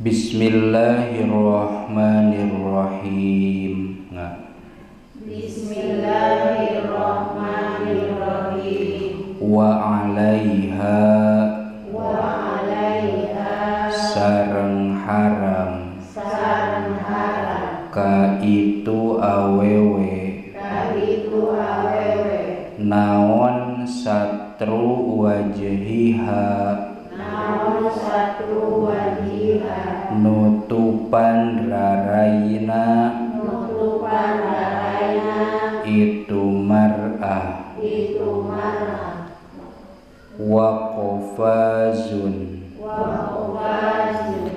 Bismillahirrahmanirrahim. Bismillahirrahmanirrahim. Wa 'alaiha sareng haram ka itu awewe naon satru wajhiha nutupan raraina itu mar'ah wa qafazun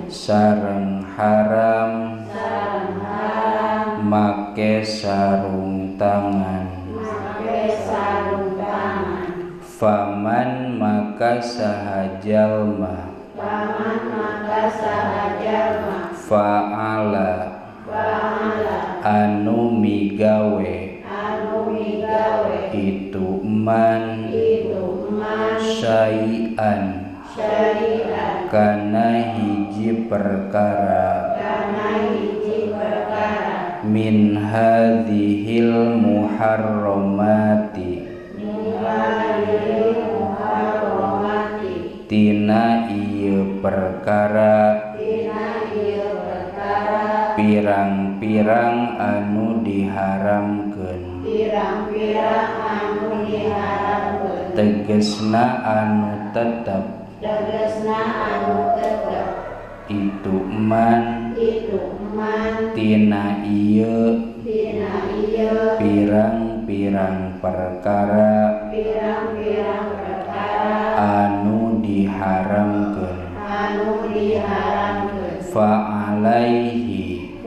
sareng haram make sarung tangan faman maka sahajalma fa'ala anu migawe itu man syai'an kana hiji perkara min hadhil muharramati tina ieu perkara pirang-pirang anu diharamkeun tegesna anu tetep itu man tina ieu pirang-pirang perkara anu diharamkeun fa'alaihi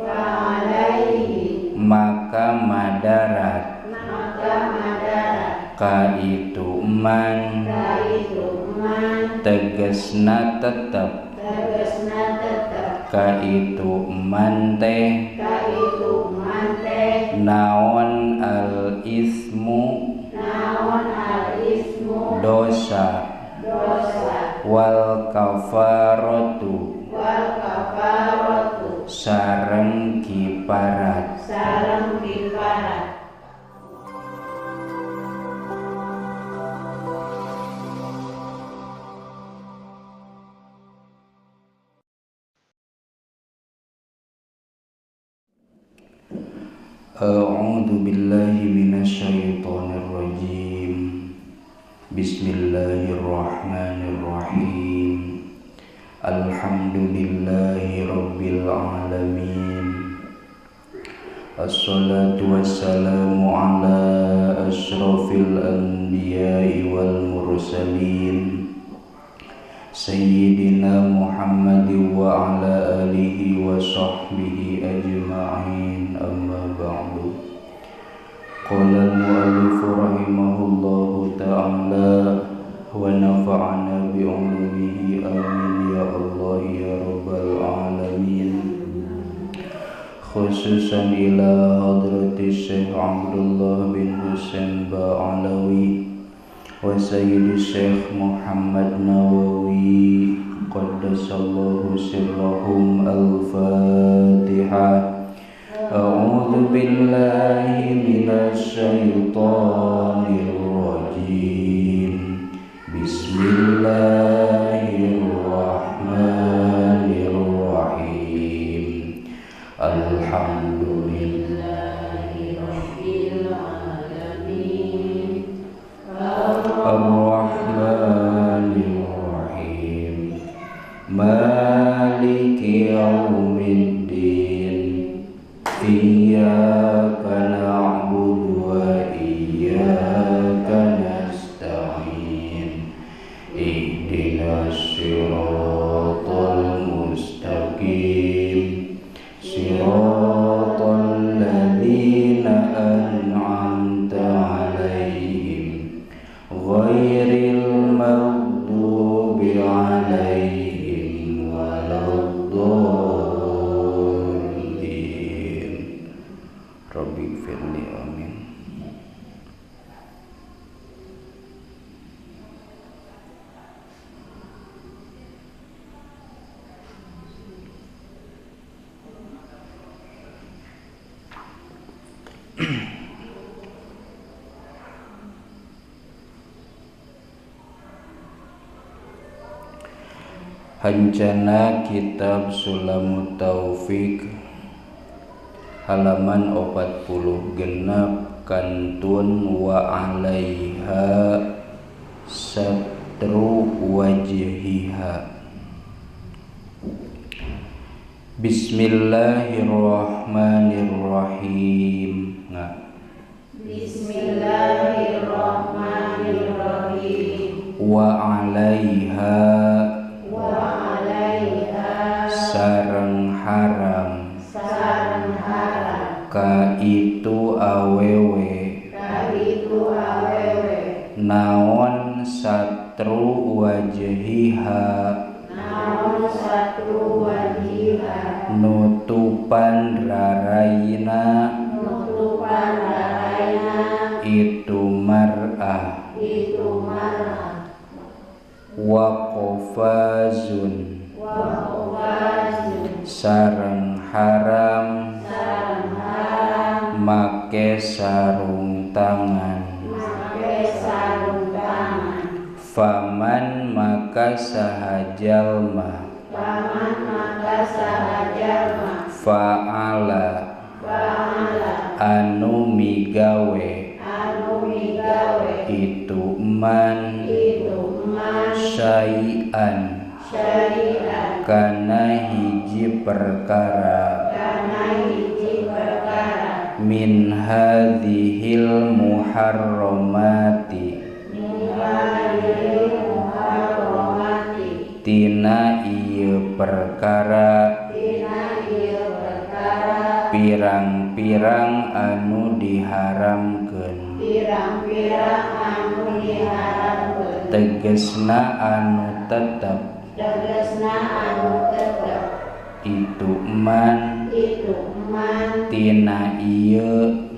maka madarat ka itu man tegesna tetep ka itu man teh naon al ismu dosa wal kafaratu sareng kiparat. A'udzu billahi minasyaitonir rajim. Bismillahirrahmanirrahim. Alhamdulillahi rabbil alamin. Assalatu wassalamu ala asyrafil anbiya'i wal mursalin sayyidina Muhammadin wa ala alihi wa sahbihi ajma'in. Amma ba'du. Qala al-mu'allif rahimahullahu ta'ala wa nafa'ana bi'ulumihi amin ya Allah ya rabbal alamin. Khususan ila hadrati Syekh Abdullah bin Husain Ba'alawi wa Sayyidi Syekh Muhammad Nawawi qaddasallahu sirrahum. Al-Fatihah. A'udzu billahi minasy syaithanir rajim. Bismillahirrahmanirrahim. Alhamdulillahi rabbil alamin. Ar-Rahmanir Rahim. Maliki yaumiddin. Iyyaka na'budu wa iyyaka nasta'in. Ihdinas siratal mustaqim. Siratal ladzina an'amta 'alaihim ghairil maghdubi 'alaihim waladdallin. Hancana kitab Sulamut Taufik halaman 46 kantun wa alaiha satru wajhiha. Bismillahirrahmanirrahim. Nah. Bismillahirrahmanirrahim. Wa alaiha sareng haram ka itu awewe naon satru wajhiha nutupan raraina itu mar'ah wa qafazun sareng haram make sarung tangan. Faman maka sahajalma fa'ala anu migawe itu man syai'an kana hiji perkara min hadhil muharramati tina ieu perkara pirang-pirang anu diharamkeun tegesna anu tetep itu man tina ieu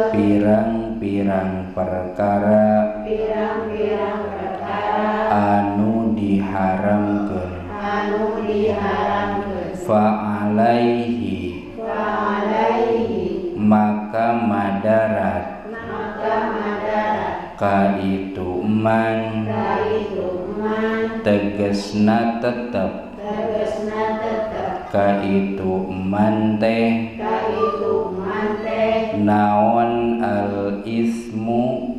pirang-pirang perkara anu diharamkeun fa'alaihi maka madarat ka itu man tegesna tetep ka itu man teh naon al ismu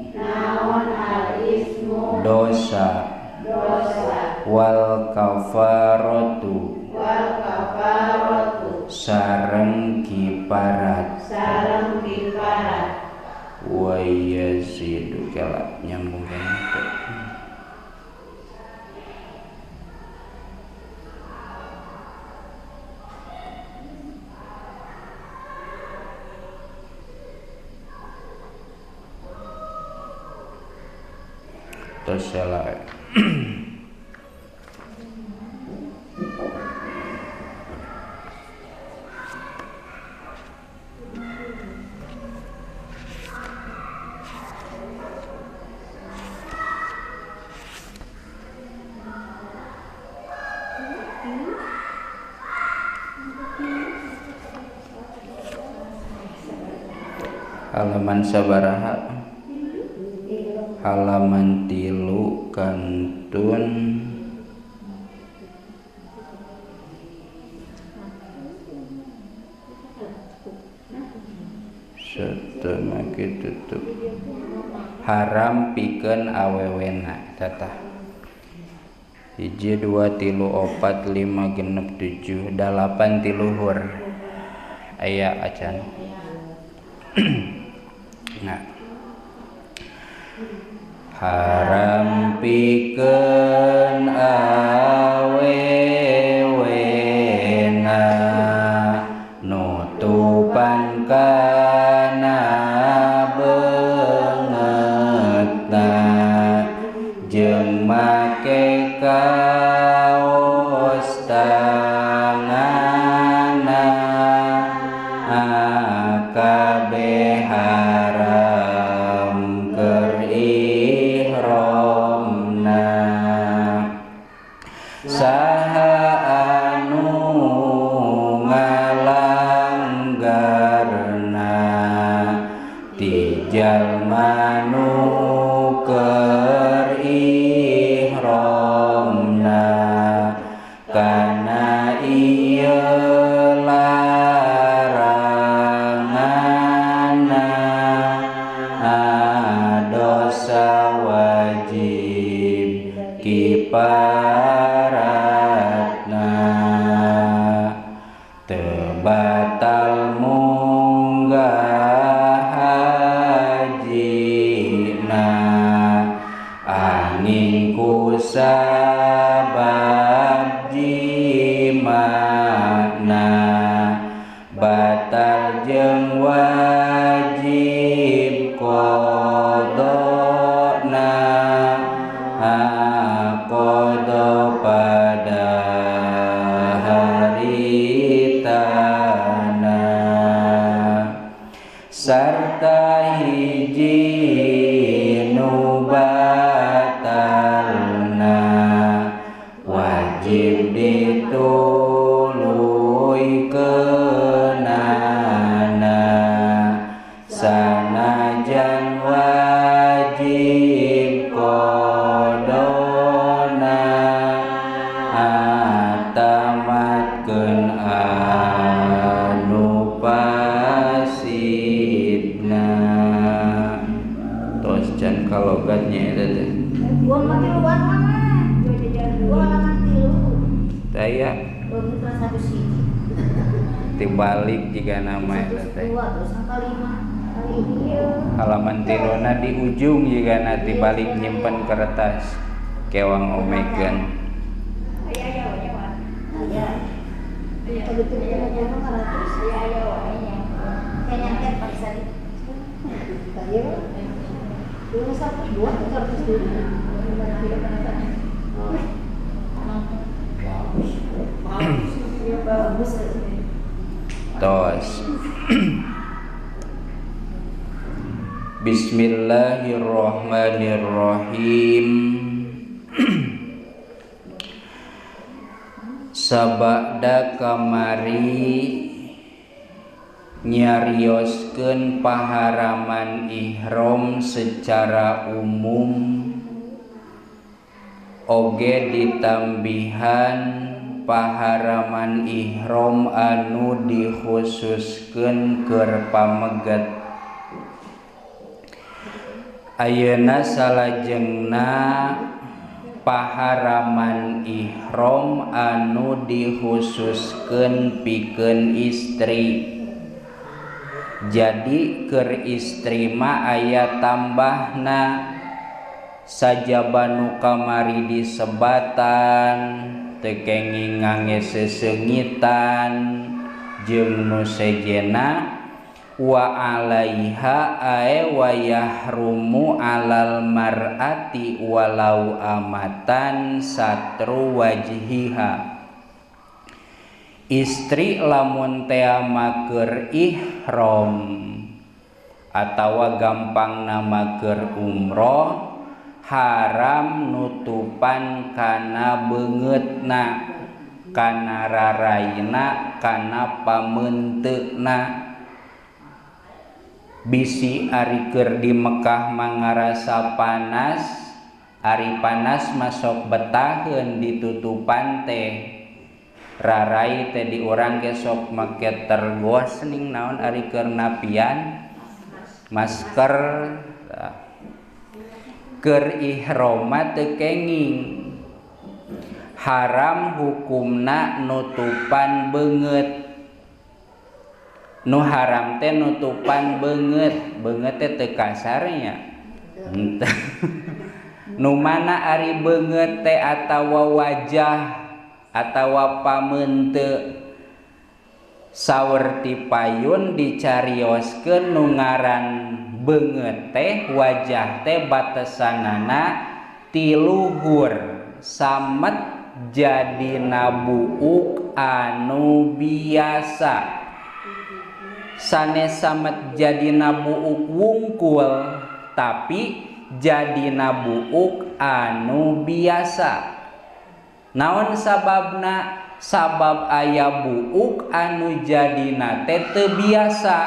dosa wal kafaratu sareng kiparat wa yazidu kala nyambung kana. Terus halaman sabaraha halaman 3 kantun setemake tutup haram pikeun awewena tatah 1 2 3 4 5 6 7 8 tiluhur aya acan. Nah, haram pikeun awewena nutupan kana beungeutna jeung make kaos tanganna kabeh haram keur ihramna saha anu ngalanggarna ti jalma nu keur ihramna. Kana ieu laranganna dosa wajib kiparatna teu batal munggah hajina angin ku sabab jimana batal jeung wajib qadana qada pada haritana sarta hiji nu batalna wajib dituluykeunana sanajan wajib qadana tamatkeun anu pasidna. Tos can kalogatnya eta teh. Gua mah tiluan mah. Gua halaman 3. Taya. Tibalik jika nama eta teh. Halaman 3 na di ujung jika na tibalik nyimpen kertas kewang omegan. Tos. Bismillahirrahmanirrahim. Sabada kamari nyarioskeun paharaman ihram secara umum oge ditambihan paharaman ihram anu dikhususkeun keur pameget. Ayeuna salajengna paharaman ihram anu dikhususkeun pikeun istri. Jadi keur istri mah aya tambahna sajaba nu kamari disebatan teu kenging ngange seseungitan jeung nu sejena wa alaiha ae wa yahrumu alal mar'ati walau amatan satru wajhiha. Istri lamun tea maker ihram atawa gampang nama keur umroh haram nutupan kana beungeutna, kana raraina, kana pamenteuna. Bisi ari keur di Mekah mangarasa panas, ari panas masuk betaheun ditutupan teh. Rarai teh di urang ge sok make tergos ning naon ari keur napian masker. Keur ihram mah teu kenging, haram hukumna nutupan beungeut. Nu haram teh nutupan beungeut, beungeut teh teu kasarnya. Nu mana ari beungeut teh atawa wajah atawa pamente saur ti payun dicarioskeun nu ngaran beungeut teh wajah teh batesanana ti luhur samet jadina buuk anu biasa. Sanes samet jadina buuk wungkul tapi jadina buuk anu biasa. Naon sababna? Sabab aya buuk anu jadina teh teu biasa,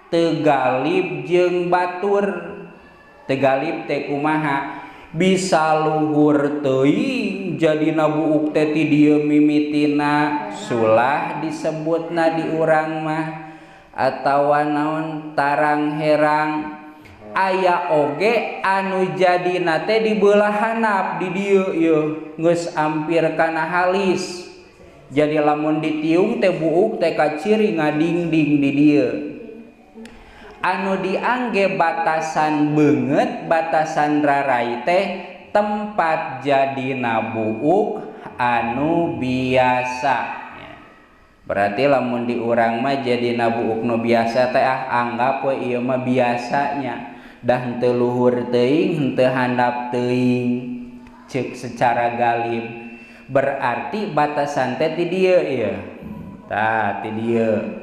teu galib jeung batur. Teu galib teh kumaha? Bisa luhur teuing Jadina buuk teh ti dieu mimitina sulah disebutna di urang mah atawa naon tarang herang. Aya oge anu jadina teh di beulah handap di dieu yeuh geus ampir kana halis. Jadi lamun ditiung teh buuk teh kaciri ngadingding di dieu. Anu diangge batasan beungeut, batasan rarai teh tempat jadina buuk anu biasa. Berarti lamun di urang mah jadina buuk nu biasa teh ah anggap we ieu mah biasanya. Dah henteu luhur teuing, henteu handap teuing ceuk secara galib. Berarti batasan teh ti dieu ieu. Tah ti dieu.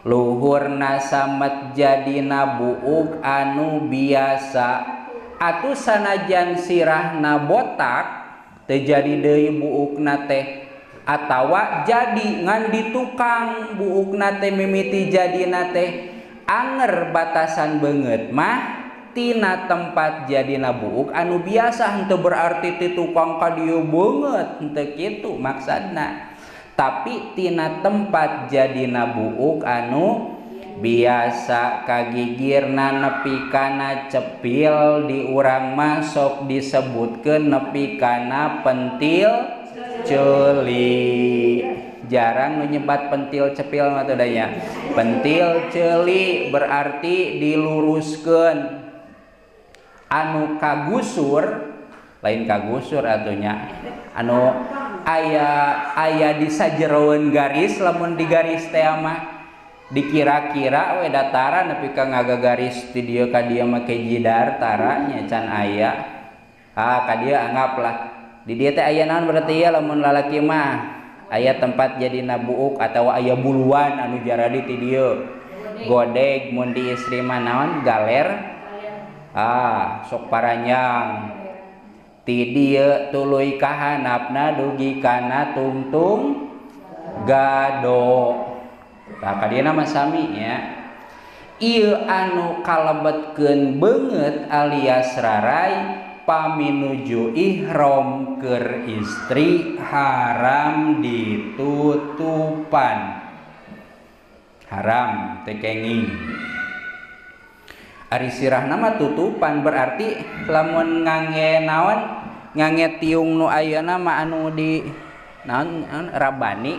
Luhurna samet jadina buuk anu biasa. Atuh sanajan sirahna botak teu jadi deui buukna teh atawa jadi ngan di tukang buukna teh mimiti jadina teh anger batasan beungeut mah tina tempat jadina buuk anu biasa. Henteu berarti ti tukang ka dieu beungeut, henteu kitu maksudna. Tapi tina tempat jadina buuk anu biasa kagigirna nepi kana cepil di urang mah sok disebutkeun nepi kana pentil ceuli. Jarang nu nyebat pentil cepil mah teh nya. Pentil ceuli berarti diluruskeun. Anu kagusur lain kagusur atunya. Anu aya di sajeroeun garis lamun di garis teh mah dikira-kira we datara nepi ka ngagagaris ti dieu ka dieu make jidar tara nya can aya. Ah ka dieu anggaplah di dieu teh aya naon berarti ya lamun lalaki mah aya tempat jadina buuk atawa aya buluan anu jaradi ti dieu. Godeg mun di istri mah naon galer. Ah sok paranjang. Ti dieu tuluy ka handapna dugi kana tungtung gado. Tah ka dieu mah sami nya. Ieu anu kalebetkeun beungeut alias rarai paminuju ihram keur istri haram ditutupan. Haram teu kenging. Ari sirahna mah tutupan berarti lamun ngangge naon ngangge tiung nu ayeuna mah anu di naon rabani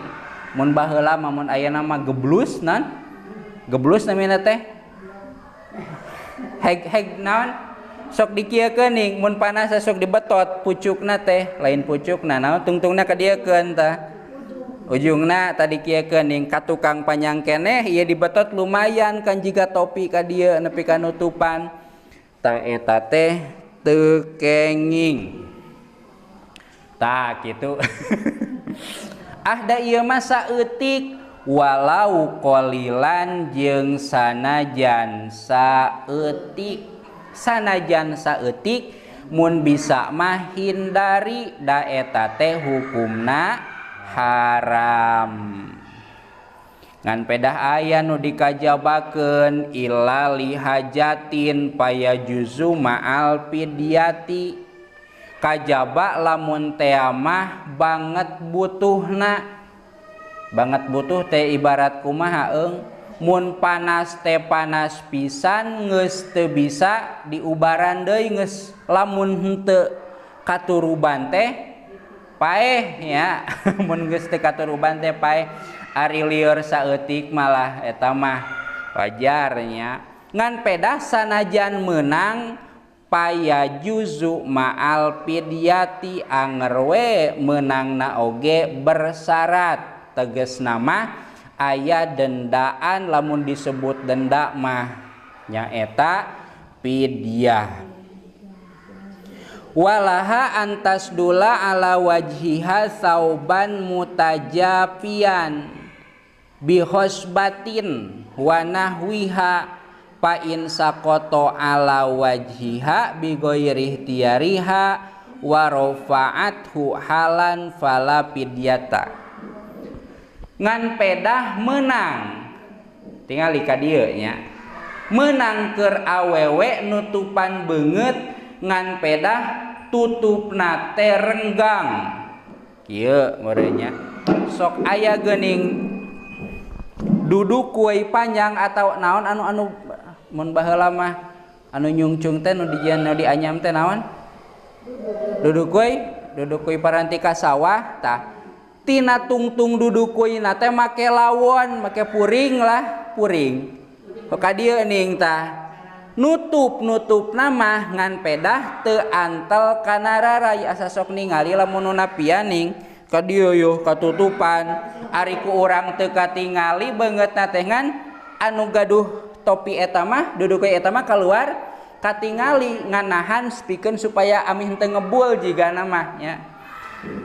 mun baheula mah mun ayeuna mah geblus naon geblus namina teh heg-heg naon sok dikieukeun ning mun panas sok dibetot pucukna teh lain pucukna naon tungtungna kadieukeun tah ujungna tadi kieukeun ning ka tukang panjang keneh ieu dibetot lumayan kan jiga topi ka dieu nepi ka nutupan tah eta teh teu kenging tah kitu. Ah da ieu mah saeutik walau qalilan jeung sanajan saeutik. Sanajan saeutik mun bisa mah hindari da eta teh hukumna haram. Ngan pedah aya nu dikajabakeun illa lihajatin payajuzu ma'al fidyati. Kajaba lamun teh mah banget butuhna. Banget butuh teh ibarat kumaha eung mun panas teh panas pisan geus teu bisa diubaran deui geus lamun henteu katuruban teh paeh nya. Mun geus teu katuruban teh paeh. Ari lieur saeutik malah eta mah wajar nya. Ngan pedah sanajan meunang payajuzu ma'al fidyati anger we meunangna oge bersyarat. Tegesna mah aya dendaan lamun disebut denda mah nyaeta fidyah. Walaha antas dula ala wajhiha sauban mutajapian bihosbatin wa nahwiha fa in saqata ala wajhiha bi ghairi ihtiyariha wa rafa'athu halan fala fidyata. Ngan pedah menang tingali ka dieu nya menang keur awewe nutupan beungeut ngan pedah tutupna teh renggang. Kieu meureunnya. Sok aya geuning duduk kuai panjang atau naon anu anu mun baheula mah anu nyungcung teh nu dijieun nu dianyam teh naon? Duduk kuai paranti ka sawah tah. Tina tungtung duduk kuina teh make lawon, make puring lah, puring. Ka dieu ning tah. Nutup-nutup nama ngan pedah teu antel kana rarai asa sok ningali lamun nu napian ning ka dieu yeuh katutupan ari ku urang teu katingali beungeutna teh ngan anu gaduh topi eta mah duduk eta mah kaluar katingali ngan nahan spikeun supaya amih teu ngebul jigana mah nya.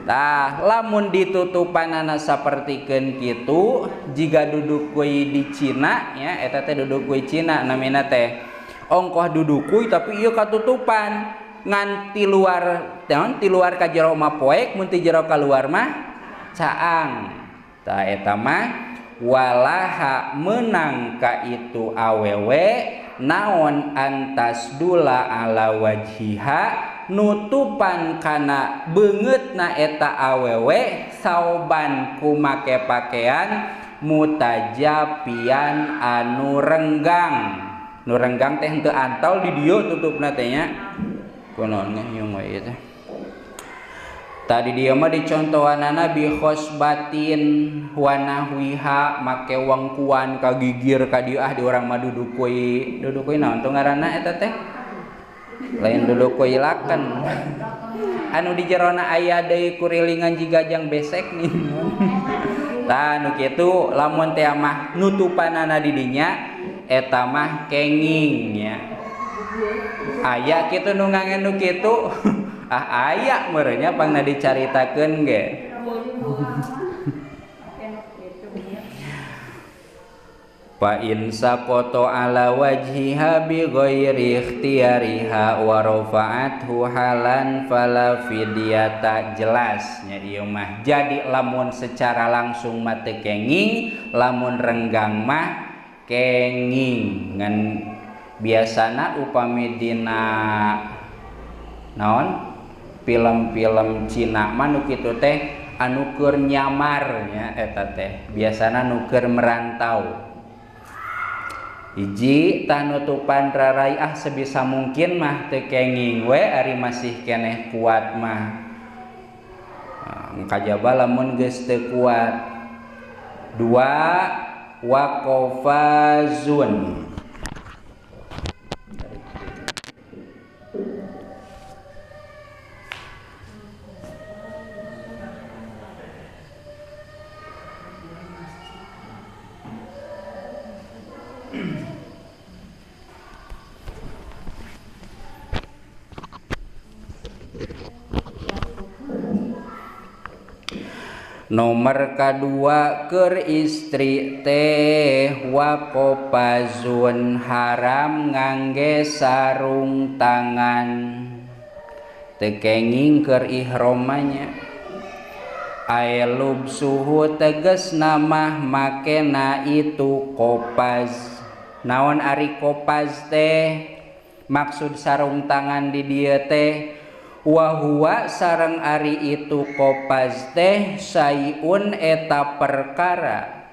Tah lamun ditutupanana sapertikeun kitu jiga duduk kuy di Cina nya eta teh duduk kuy Cina namina teh ongkoh dudukui tapi ieu katutupan ngan ti luar naon ti luar ka jero mah poek mun ti jero kaluar mah caang. Tah eta mah walaha meunang ka itu awewe naon antas dula ala wajhiha nutupan kana beungeutna eta awewe sauban ku make pakaian mutajapian anu renggang. Nu renggang teh henteu antal di dieu tutupna teh nya. Kunaon nyung we ieu teh. Tadi dieu mah dicontohanana bi khosbatin wa nahwiha make wangkuan ka gigir ka dieu ah di urang mah duduk kuy. Duduk kuy naon tuh ngaranna eta teh? Lain duduk kuy laken. Anu di jerona aya deui kurilingan jiga jang besek nih. Tah nu kitu lamun teh mah nutupanana di dinya eta mah kenging nya. Aya kitu nu ngangen nu kitu. Ah aya meureun nya pangna dicaritakeun ge. Fa in saqata ala wajhiha bi ghairi ikhtiyariha wa rafa'athu halan fala fidyata. Jelas nya ieu mah. Jadi lamun secara langsung mah teu kenging, lamun renggang mah kenging. Ngan biasana upami dina naon film-film Cina mah nu kitu teh anu keur nyamar nya eta teh biasana nu keur merantau. Hiji tah nutupan rarai ah sebisa mungkin mah teu kenging we ari masih keneh kuat mah. Kajaba lamun geus teu kuat. Dua waqafazun. Nomor kedua keur istri teh waqafazun haram ngangge sarung tangan teu kenging keur ihramanya. Aelub suhu tegesna mah makena itu kopaz. Naon ari kopaz teh? Maksud sarung tangan di dieu teh wa huwa sareng ari itu kopaz teh sayun eta perkara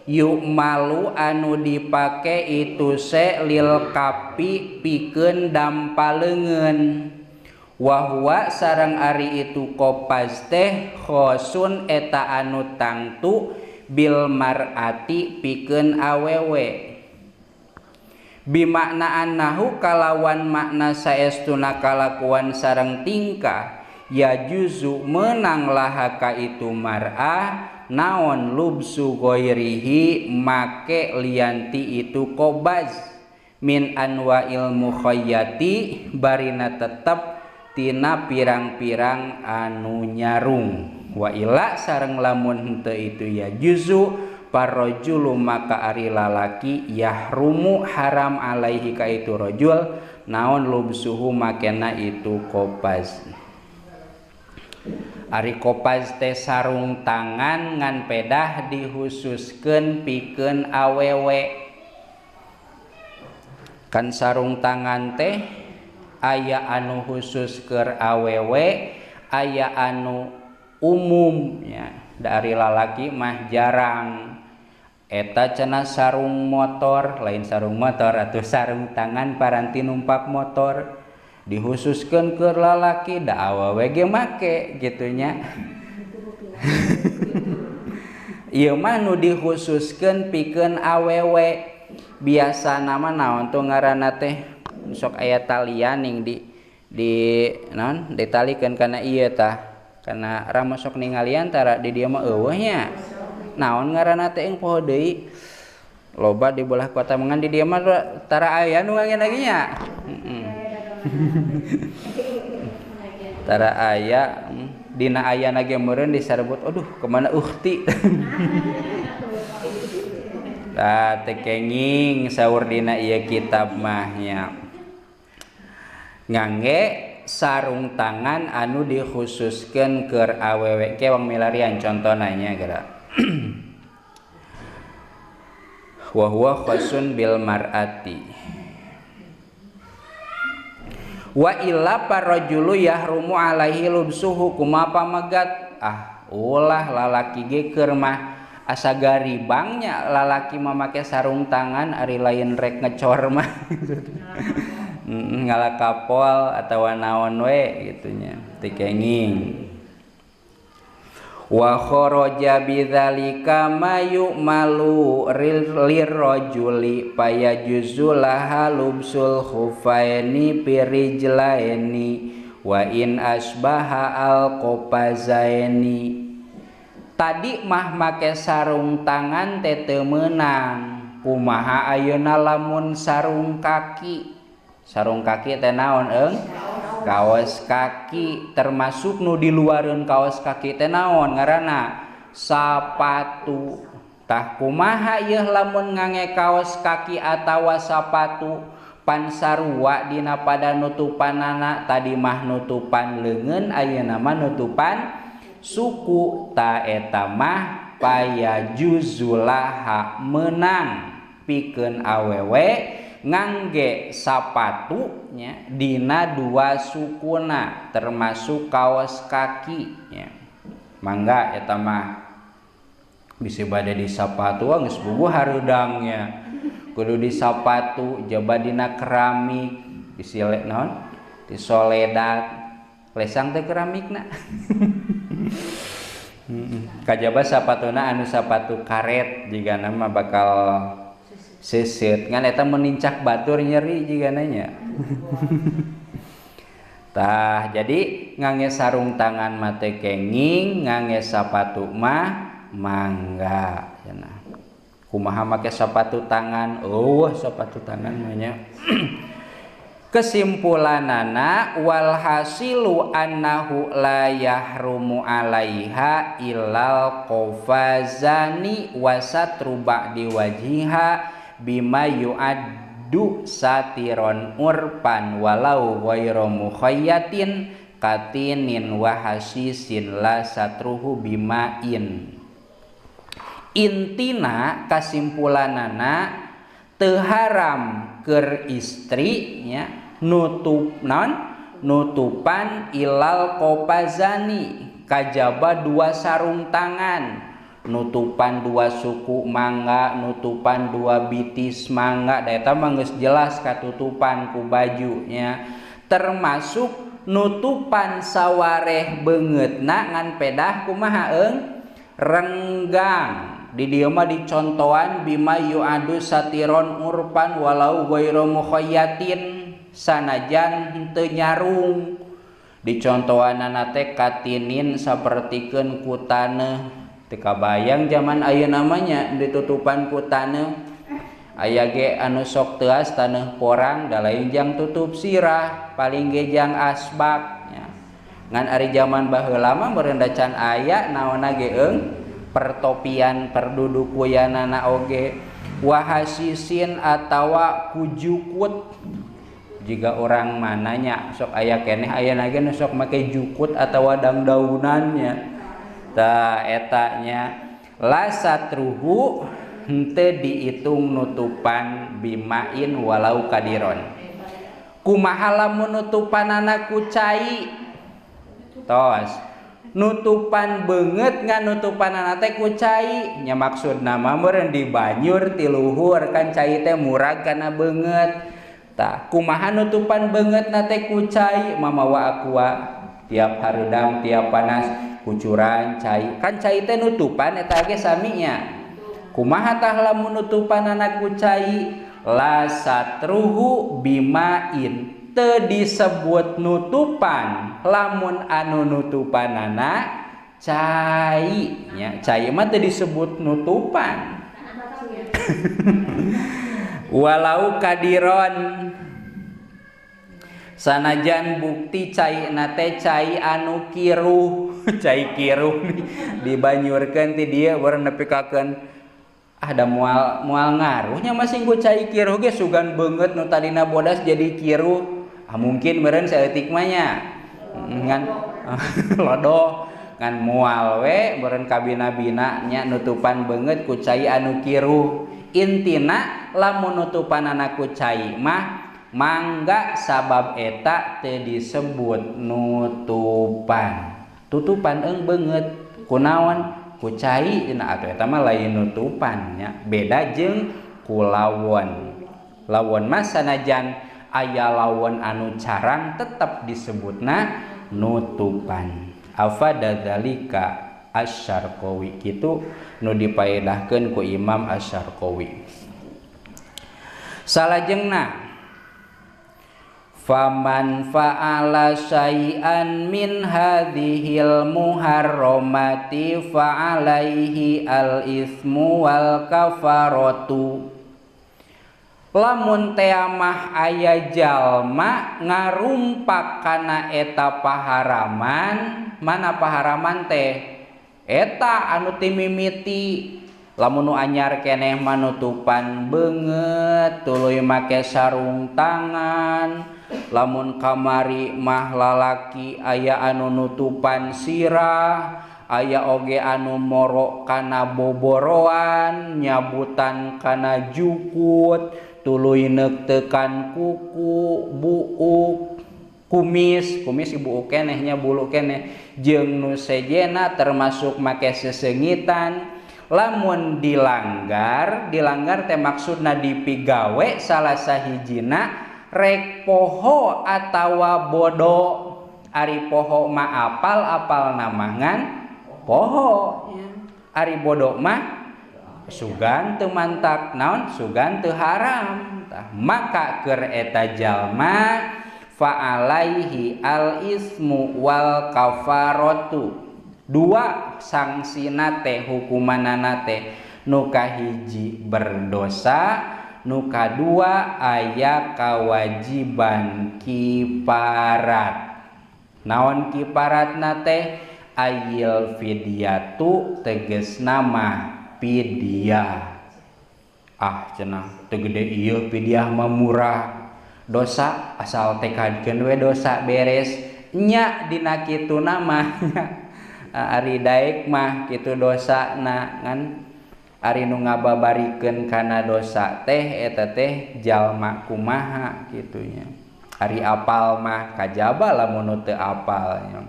yuk malu anu dipake itu se lil kapi pikeun dampaleungeun. Wa huwa sareng ari itu kopaz teh khosun eta anu tangtu bil mar'ati pikeun awewe. Bimakna annahu kalawan makna saestuna kalakuan sareng tingkah ya juzu menang laha ka itu mar'ah naon lubsu ghairihi make lianti itu kobaz min anwa'il mukhayyati barina tetep tina pirang-pirang anu nyarung. Wa ila sareng lamun henteu itu ya juzu parrajulu maka ari lalaki yahrumu haram alaihi ka itu rajul naon lubsuhu makena itu kopaz. Ari kopaz teh sarung tangan ngan pedah dihususkeun pikeun awewe. Kan sarung tangan teh aya anu khusus keur awewe, aya anu umum nya. Dari lalaki mah jarang. Eta cenah sarung motor, lain sarung motor atuh sarung tangan paranti numpak motor dihususkeun keur lalaki da awewe ge make kitu nya. Ieu mah nu dikhususkeun pikeun awewe. Biasana mah naon tuh ngaranna teh sok aya talian ning di naon ditalikeun kana ieu tah kana rama sok ningalian tara di dieu mah eueuh nya. Naon ngaranna teh euy poho deui loba di belah kota mengan di dieu mah tara aya nu ngangge lagi nya. Tara aya dina ayana ge meureun disarbut aduh kemana ukhti. Tah teu kenging saur dina ieu kitab mah nya. Ngangge sarung tangan anu dikhususkeun keur awewe ke wong milarian contona nya geura. Wa huwa khasun bil mar'ati. Wa illa parajulu yahrumu alaihi lubsuhu kumaha pamegat ah ulah lalaki ge keur mah asa garibangnya lalaki mah make sarung tangan ari lain rek ngecor mah ngalakapol atawa naon we gitu nya teu kenging. Wa kharaja bidzalika ma yu'malu lirrajuli payajuzu laha lubsul khufaini pirijlaini wa in asbaha alqafazaini. Tadi mah make sarung tangan teh teu meunang. Kumaha ayeuna lamun sarung kaki? Sarung kaki teh naon eung? Kaos kaki termasuk nu diluareun kaos kaki teh naon ngaranna? Sapatu. Tah kumaha ieu lamun ngange kaos kaki atawa sapatu pan sarua dina pada nutupanana tadi mah nutupan leungeun ayeuna mah nutupan suku. Ta eta mah payajuzulaha meunang pikeun awewe ngangge sapatu nya dina dua sukuna termasuk kaos kaki nya. Mangga eta mah bisi bade di sapatu geus bubuh hareudangnya kudu di sapatu jaba dina keramik bisi naon di soledat lesang teh keramikna. Kajaba sapatuna anu sapatu karet jigana mah bakal seset ngan eta menincak batur nyeri jigana nya. Tah jadi ngange sarung tangan mah teh kenging, ngange sapatu mah mangga cenah. Kumaha make sapatu tangan? Oh, sapatu tangan mah nya. Kesimpulanana walhasilu annahu la yahrumu alaiha illal qafazani wasatru ba'di wajhiha bima yu'addu satiron urpan walau ghairu mukhayyatin katinin wa hasisin la satruhu bima'in. Intina kasimpulanana teu haram keur istri nya nutup non nutupan ilal qafazani kajaba dua sarung tangan, nutupan dua suku mangga, nutupan dua bitis mangga, da eta mah geus jelas katutupan ku bajunya, termasuk nutupan sawareh beungeutna ngan pedah kumaha eung renggang. Di dieu mah dicontohan bima yu'adu satiron urpan walau ghairu mukhayyatin sanajan henteu nyarung. Dicontohanana teh katinin sapertikeun ku taneuh. Teu kabayang zaman ayeuna mah nya ditutupan ku taneuh. Aya ge anu sok teuas taneuh porang da lain jang tutup sirah, paling ge jang asbak nya. Ngan ari zaman baheula mah meureun da can aya naonna ge eung pertopian perdudukuyanana oge wahasisin atawa kujukut. Jika orang mananya sok aya keneh aya lagi nu sok make jukut atawa dangdaunannya. Tah eta nya la satruhu henteu diitung nutupan bimain walau kadiron. Kumaha lamun nutupanana ku cai? Tos. Nutupan beungeut ngan nutupanana teh ku cai nya maksudna mah meureun dibanyur ti luhur kan cai teh murag kana beungeut. Tah kumaha nutupan beungeutna teh ku cai mamawa aqua tiap hareudang tiap panas kucuran cai kan cai teh nutupan eta ge sami nya. Kumaha tah lamun nutupanana ku cai la satruhu bimain teu disebut nutupan lamun anu nutupanana cai nya cai mah teu disebut nutupan. Walau kadiron sanajan bukti cai na teh cai anu kiruh cai kiruh dibanyurkeun ti dieu baru nepikakeun ada mual mual ngaruhnya masing ku cai kiruh ge sugan beungeut nu tadina bodas jadi kiruh. Ah mungkin meureun saeutik mah nya ngan lodoh ngan mual we meureun kabina-bina nya nutupan beungeut ku cai anu kiruh. Intina lamun nutupanana ku cai mah mangga sabab eta teu disebut nutupan. Tutupan eung beungeut kunaon ku cai cenah atuh eta mah lain nutupan nya beda jeung ku lawon. Lawon mah sanajan aya lawon anu carang tetep disebutna nutupan. Afada dzalika Asy-Syarqawi kitu nu dipaedahkeun ku Imam Asy-Syarqawi. Salajengna faman fa'ala syai'an min hadhil muharramati fa'alaihi al-itsmu wal kafaratu. Lamun teamah aya jalma ngarumpak kana eta paharaman, mana paharaman teh? Eta anu timimiti lamun nu anyar keneh manutupan beungeut tuluy make sarung tangan, lamun kamari mah lalaki aya anu nutupan sirah, aya oge anu moro kana boboroan, nyabutan kana jukut, tuluy neuktekan kuku, buuk, kumis, kumis ibu keneh nya bulu keneh jeung nu sejena termasuk make sesengitan. Lamun dilanggar, dilanggar teh maksudna dipigawe salah sahijina rek poho atawa bodo. Ari poho mah apal apal namangan poho, ari bodo mah sugan teu mantak naon sugan teu haram. Tah maka keur eta jalma fa'alaihi al-ismu wal kafaratu. Dua sangsina teh hukumanana teh nu kahiji berdosa, nu kadua aya kawajiban kiparat. Naon kiparatna teh? Ayil fidyatu tegesna mah fidyah. Ah cenah teu gede ieu fidyah mah murah. Dosa asal tekadkeun we dosa beres nya dina kituna mah. Ari daek mah kitu dosana ngan ari nu ngababarikeun kana dosa teh eta teh jalma kumaha kitu nya. Ari apal mah kajaba lamun nu teu apal nya.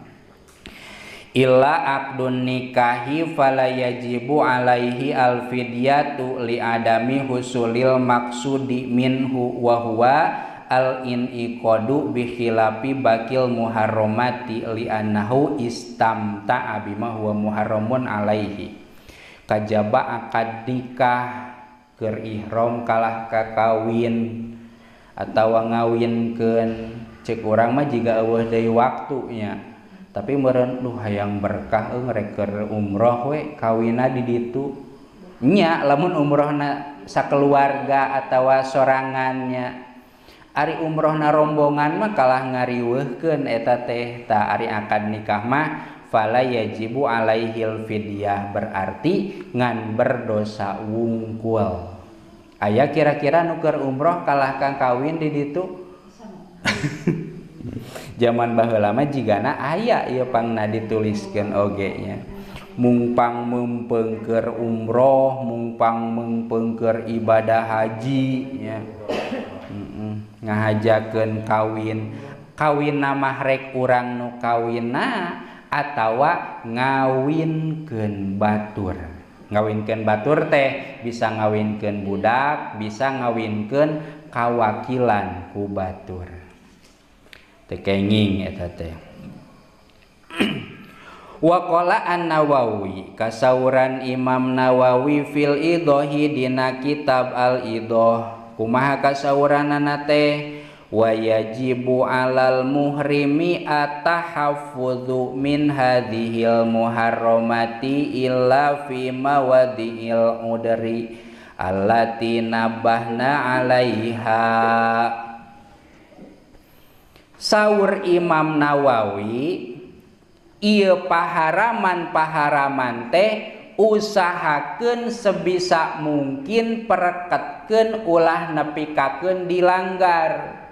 Illa aqdun nikahi fala yajibu alaihi alfidyatu li adami husulil maksudi minhu wa huwa al iniqadu bi khilafi bakil muharramati li annahu istamta'a bima huwa muharramun alaihi. Kajaba akad nikah keur ihram kalah ka kawin atawa ngawinkeun ceuk urang mah jiga eueuh deui waktunya. Tapi meureun duh hayang berkah eung rek keur umroh we kawinna di ditu. Nya lamun umrohna sakeluarga atawa sorangannya. Ari umrohna rombongan mah kalah ngariweuhkeun eta teh. Tah ari akad nikah mah fala yajibu alaihil fidyah berarti ngan berdosa wungkul. Aya kira-kira nu keur umroh kalah kang kawin di ditu? Zaman baheula mah jigana aya ieu pangna dituliskeun oge nya. Mungpang meungpeung umroh, mungpang meungpeung ibadah haji nya. Ngahajakeun kawin. Kawin mah rek urang nu kawinna atawa ngawinkeun batur. Ngawinkeun batur teh bisa ngawinkeun budak, bisa ngawinkeun kawakilan ku batur. Teu kenging eta teh. Waqala An-Nawawi, kasauran Imam Nawawi fil Idohi dina kitab Al-Idoh. Kumaha kasauranana teh? Wa yajibu 'alal muhrimi at-tahaffudzu min hadhil muharramati illa fi mawadi'il udri allati nabahna 'alaiha. Saur Imam Nawawi, ieu paharaman-paharaman teh usahakeun sebisa mungkin pereketkeun ulah nepikakeun dilanggar,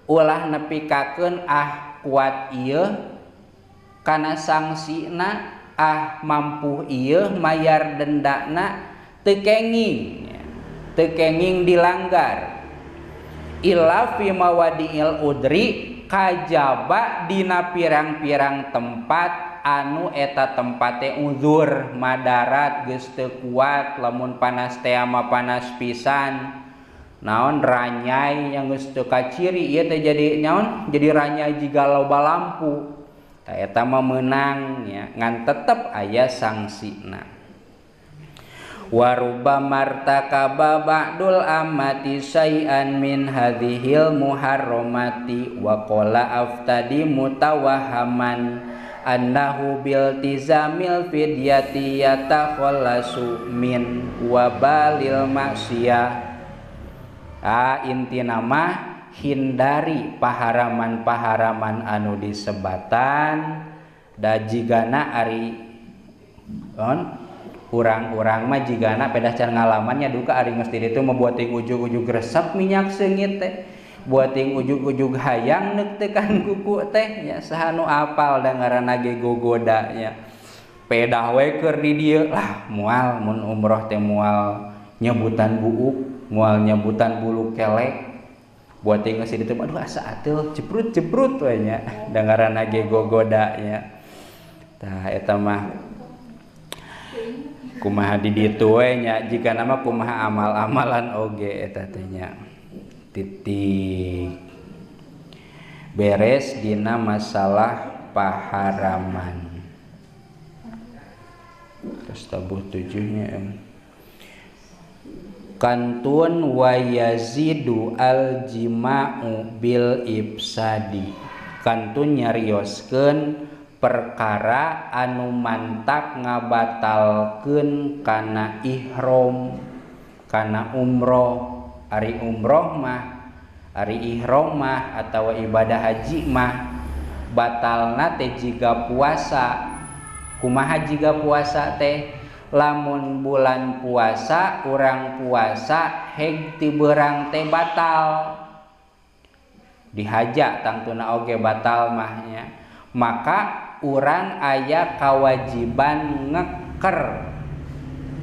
ulah nepikakeun ah kuat ieu kana sangsina, ah mampu ieu mayar dendana, teu kenging, teu kenging dilanggar. Illa fi mawadi'il udri, kajaba dina pirang-pirang tempat anu eta tempate uzur, madarat geus teu kuat, lamun panas teh mah panas pisan, naon ranyai yang geus teu kaciri ieu teh jadi naon, jadi ranyai jiga loba lampu. Tah eta mah meunang nya, ngan tetep aya sangsina. Waruba martakaba ba'dul amati syai'an min hadhil muharramati wa qala aftadi mutawahaman annahu biltizamil fidyati yatakhallasu min wabalil maksiyah. Ah, intina mah hindari paharaman-paharaman anu disebatan da jigana ari on urang-urang mah jigana pedah can ngalamannya duka ari geus di ditu mah buat ting ujug-ujug resep minyak seungit teh, buat ting ujug-ujug hayang neuk tekan kuku teh nya, saha nu apal da ngaranna ge gogoda nya. Pedah we keur di dieu lah moal mun umroh teh moal nyebutan buuk, moal nyebutan bulu kelek. Buat ting geus di ditu aduh asa ateul jeprut-jeprut we nya da ngaranna ge gogoda nya. Tah eta mah kumaha di ditu we nya, jika nama kumaha amal-amalan oge eta teh nya. Titik beres dina masalah paharaman. Terus tabuh tujuhnya em. Kantun wa yazidu al jima'u bil ifsadi. Kantun nyarioskeun perkara anu mantak ngabatalkeun kana ihram, kana umroh. Ari umroh mah, ari ihram mah atawa ibadah haji mah batalna teh jiga puasa. Kumaha jiga puasa teh? Lamun bulan puasa urang puasa heg ti beurang teh batal. Dihaja tangtuna oge batal mahnya. Maka urang aya kawajiban ngeker.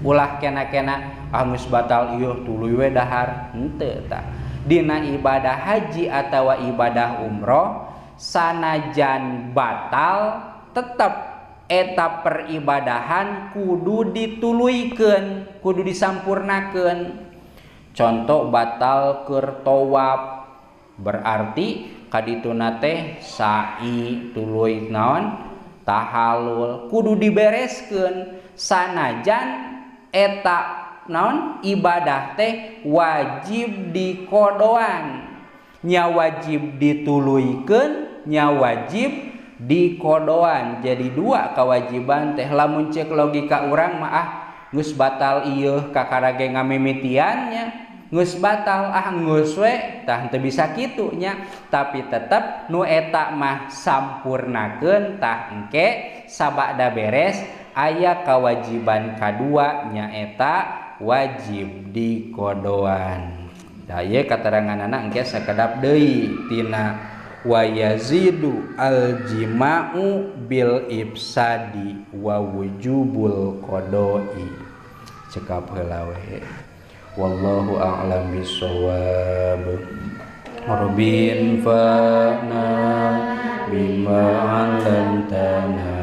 Ulah kena-kena ah geus batal ieu tuluy we dahar, henteu tah. Dina ibadah haji atawa ibadah umroh sanajan batal tetep eta peribadahan kudu dituluykeun, kudu disampurnakeun. Contoh batal keur tawaf berarti kadituna teh sa'i tuluy naon tahalul kudu dibereskeun sanajan eta naon ibadah teh wajib dikodoan, nya wajib dituluykeun, nya wajib dikodoan. Jadi dua kewajiban teh. Lamun cek logika urang mah ah geus batal ieu kakara ge ngamimitian nya, geus batal ah geus we tah teu bisa kitu nya, tapi tetep nu eta mah sampurnakeun tah engke sabada beres aya kewajiban kadua nyaeta wajib dikodoan. Tah ieu kateranganana engke sakedap deui tina wa yazidu al jima'u bil ifsadi wa wujubul qada'i. Cekap heula we. Wallahu a'lam bissawab. Rabbin fa'na bima 'allamtana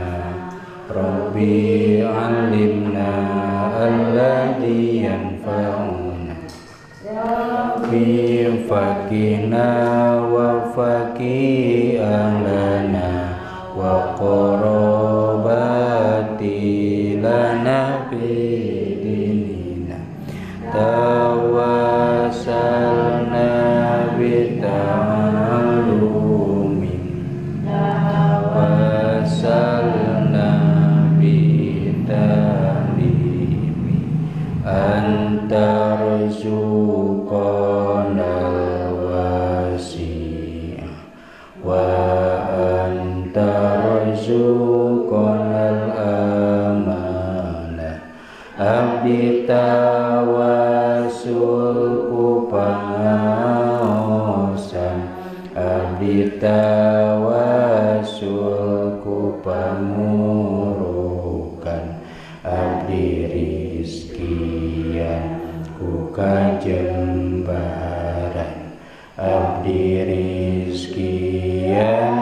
Rabbi 'allimna alladhi yanfa'una Rabbi faqina wa faqi ahlana wa qarabati lana fi dinina tawassalna bi ta'allumin tawassalna bi ta'limi anta rzuqana al-wasi'a wa anta rzuqana al-amanah abdi tawasul ku pangaosan abdi tawasul ku pamurukan abdi rizkian ku kajembaran abdi rizkian